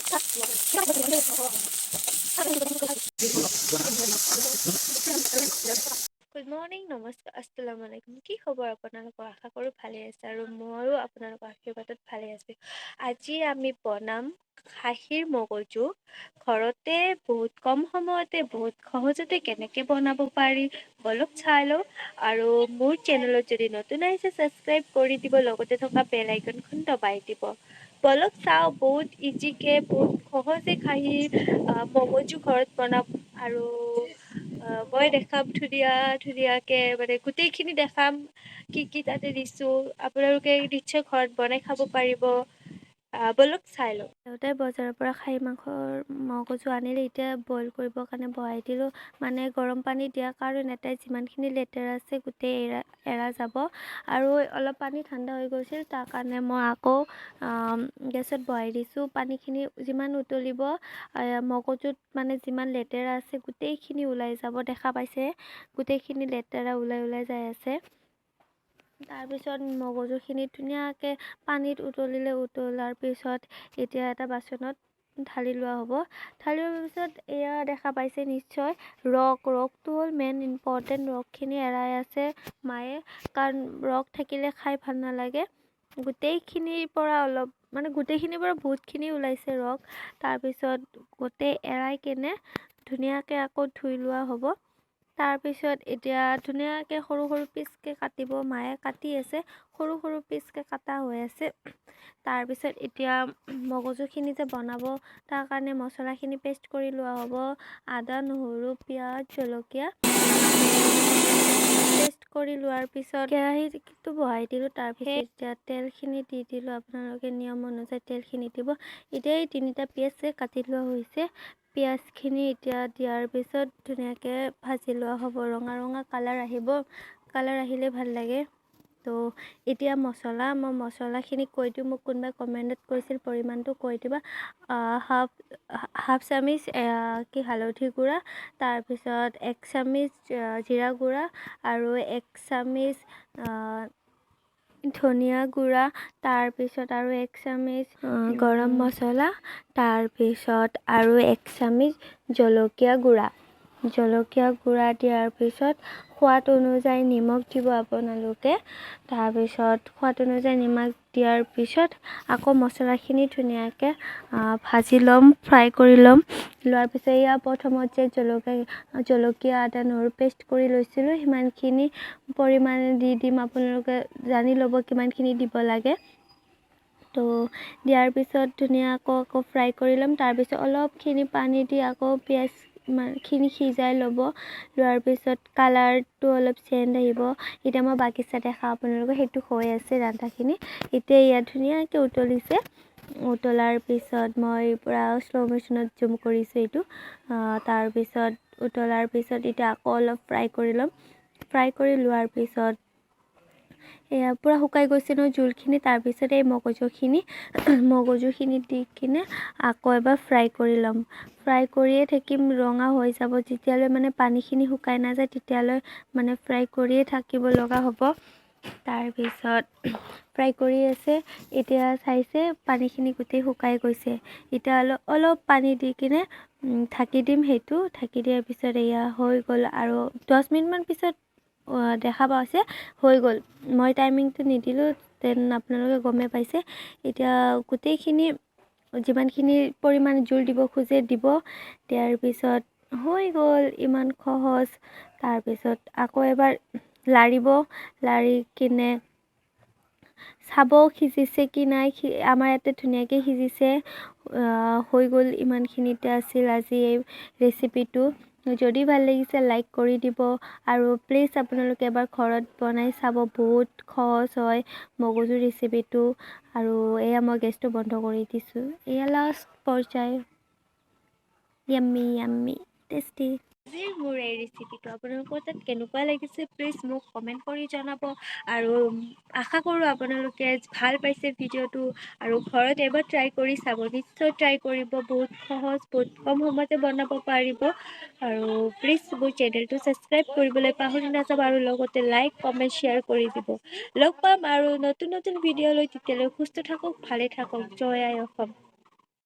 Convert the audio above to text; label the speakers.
Speaker 1: Good morning, নমস্কাৰ, আসসালামু আলাইকুম। কি খবৰ আপোনালোকৰ? আশা কৰোঁ ভালে আছে আৰু ময়ো আপোনালোকৰ আশীৰ্বাদত ভালে আছোঁ। আজি আমি বনাম খাহীৰ মগজু। ঘৰতে বহুত কম সময়তে বহুত সহজতে কেনেকৈ বনাব পাৰি বলক চাই লওঁ। আৰু মোৰ চেনেলত যদি নতুন আহিছে ছাবস্ক্ৰাইব কৰি দিব, লগতে থকা বেল আইকনখন দবাই দিব। বলক চাওঁ বহুত ইজিকে বহুত সহজে খাহীৰ মগজু ঘৰত বনাম। আৰু মই দেখাম ধুনীয়া ধুনীয়াকৈ, মানে গোটেইখিনি দেখাম কি কি তাতে দিছোঁ। আপোনালোকে নিশ্চয় ঘৰত বনাই খাব পাৰিব। ব'লক চাই লওঁ। দেউতাই বজাৰৰ পৰা খাহী মাংসৰ মগজু আনিলে, এতিয়া বইল কৰিবৰ কাৰণে বহাই দিলোঁ। মানে গৰম পানী দিয়াৰ কাৰণ এটাই, যিমানখিনি লেতেৰা আছে গোটেই এৰা যাব। আৰু অলপ পানী ঠাণ্ডা হৈ গৈছিল, তাৰ কাৰণে মই আকৌ গেছত বহাই দিছোঁ। পানীখিনি যিমান উতলিব মগজুত মানে যিমান লেতেৰা আছে গোটেইখিনি ওলাই যাব। দেখা পাইছে গোটেইখিনি লেতেৰা ওলাই ওলাই যাই আছে। তাৰপিছত মগজুখিনি ধুনীয়াকৈ পানীত উতলিলে, উতলাৰ পিছত এতিয়া এটা বাচনত ঢালি লোৱা হ'ব। ঢালি লোৱাৰ পিছত এয়া দেখা পাইছে নিশ্চয় ৰসটো হ'ল মেইন ইম্পৰ্টেণ্ট। ৰসখিনি এৰাই আছে মায়ে, কাৰণ ৰস থাকিলে খাই ভাল নালাগে। গোটেইখিনিৰ পৰা অলপ মানে গোটেইখিনিৰ পৰা বহুতখিনি ওলাইছে ৰস। তাৰপিছত গোটেই এৰাই কেনে ধুনীয়াকৈ আকৌ ধুই লোৱা হ'ব। তাৰপিছত এতিয়া ধুনীয়াকৈ সৰু সৰু পিচকৈ কাটিব, মায়ে কাটি আছে, সৰু সৰু পিচকৈ কাটা হৈ আছে। তাৰপিছত এতিয়া মগজুখিনি যে বনাব তাৰ কাৰণে মছলাখিনি পেষ্ট কৰি লোৱা হ'ব। আদা, নহৰু, পিঁয়াজ, জলকীয়া পেষ্ট কৰি লোৱাৰ পিছত কেৰাহীটো বহাই দিলোঁ। তাৰপিছত এতিয়া তেলখিনি দি দিলোঁ। আপোনালোকে নিয়ম অনুযায়ী তেলখিনি দিব। এতিয়া এই তিনিটা পিঁয়াজ কাটি লোৱা হৈছে। পিঁয়াজখিনি এতিয়া দিয়াৰ পিছত ধুনীয়াকৈ ভাজি লোৱা হ'ব। ৰঙা ৰঙা কালাৰ আহিব, কালাৰ আহিলে ভাল লাগে। তো এতিয়া মছলা, মই মছলাখিনি কৈ দিওঁ। মোক কোনোবাই কমেণ্টত কৈছিল পৰিমাণটো কৈ দিবা। হাফ চামুচ কি হালধি গুড়া, তাৰপিছত 1 চামুচ জিৰা গুড়া আৰু 1 চামুচ ধনিয়া গুড়া, তাৰপিছত আৰু 1 চামুচ গৰম মছলা, তাৰপিছত আৰু 1 চামুচ জলকীয়া গুড়া। জলকীয়া গুড়া দিয়াৰ পিছত সোৱাদ অনুযায়ী নিমখ দিব আপোনালোকে। তাৰপিছত সোৱাদ অনুযায়ী নিমখ দিয়াৰ পিছত আকৌ মছলাখিনি ধুনীয়াকৈ ভাজি ল'ম, ফ্ৰাই কৰি ল'ম। লোৱাৰ পিছত এয়া প্ৰথমত যে জলকীয়া আদা নহৰু পেষ্ট কৰি লৈছিলোঁ সিমানখিনি পৰিমাণে দি দিম। আপোনালোকে জানি ল'ব কিমানখিনি দিব লাগে। তো দিয়াৰ পিছত ধুনীয়াকৈ আকৌ ফ্ৰাই কৰি ল'ম। তাৰপিছত অলপখিনি পানী দি আকৌ পিঁয়াজখিনি সিজাই ল'ব। লোৱাৰ পিছত কালাৰটো অলপ চেঞ্জ আহিব। এতিয়া মই বাগিচা দেখাওঁ আপোনালোকক, সেইটো হৈ আছে ৰন্ধাখিনি। এতিয়া ইয়াত ধুনীয়াকৈ উতলিছে। উতলাৰ পিছত মই পূৰা শ্ল' মোশ্যনত জুম কৰিছোঁ এইটো। তাৰপিছত উতলাৰ পিছত এতিয়া আকৌ অলপ ফ্ৰাই কৰি ল'ম। ফ্ৰাই কৰি লোৱাৰ পিছত এয়া পূৰা শুকাই গৈছে ন জোলখিনি। তাৰপিছত এই মগজুখিনি দি কিনে আকৌ এবাৰ ফ্ৰাই কৰি ল'ম। ফ্ৰাই কৰিয়ে থাকিম, ৰঙা হৈ যাব যেতিয়ালৈ মানে পানীখিনি শুকাই নাযায় তেতিয়ালৈ মানে ফ্ৰাই কৰিয়ে থাকিব লগা হ'ব। তাৰপিছত ফ্ৰাই কৰি আছে। এতিয়া চাইছে পানীখিনি গোটেই শুকাই গৈছে। এতিয়া অলপ পানী দি কিনে ঢাকি দিম। সেইটো ঢাকি দিয়াৰ পিছত এয়া হৈ গ'ল। আৰু 10 মিনিটমান পিছত দেখা পাইছে হৈ গ'ল। মই টাইমিংটো নিদিলোঁ, then আপোনালোকে গমেই পাইছে। এতিয়া গোটেইখিনি যিমানখিনি পৰিমাণ জোল দিব খোজে দিব। দিয়াৰ পিছত হৈ গ'ল, ইমান সহজ। তাৰপিছত আকৌ এবাৰ লাৰিব, লাৰি কিনে চাব সিজিছে কি নাই। আমাৰ ইয়াতে ধুনীয়াকৈ সিজিছে, হৈ গ'ল। ইমানখিনিতে আছিল আজি এই ৰেচিপিটো। যদি ভাল লাগিছে লাইক কৰি দিব আৰু প্লিজ আপোনালোকে এবাৰ ঘৰত বনাই চাব, বহুত সহজ হয় মগজুৰ ৰেচিপিটো। আৰু এয়া মই গেছটো বন্ধ কৰি দিছোঁ। এয়া লাষ্ট পৰ্যায়। Yummy yummy tasty. আজিৰ মোৰ এই ৰেচিপিটো আপোনালোকৰ তাত কেনেকুৱা লাগিছে প্লিজ মোক কমেণ্ট কৰি জনাব। আৰু আশা কৰোঁ আপোনালোকে ভাল পাইছে ভিডিঅ'টো আৰু ঘৰত এবাৰ ট্ৰাই কৰি চাব, নিশ্চয় ট্ৰাই কৰিব। বহুত সহজ, বহুত কম সময়তে বনাব পাৰিব। আৰু প্লিজ মোৰ চেনেলটো ছাবস্ক্ৰাইব কৰিবলৈ পাহৰি নাযাব আৰু লগতে লাইক, কমেণ্ট, শ্বেয়াৰ কৰি দিব। লগ পাম আৰু নতুন নতুন ভিডিঅ' লৈ। তেতিয়ালৈ সুস্থ থাকক, ভালে থাকক। জয় আই অসম।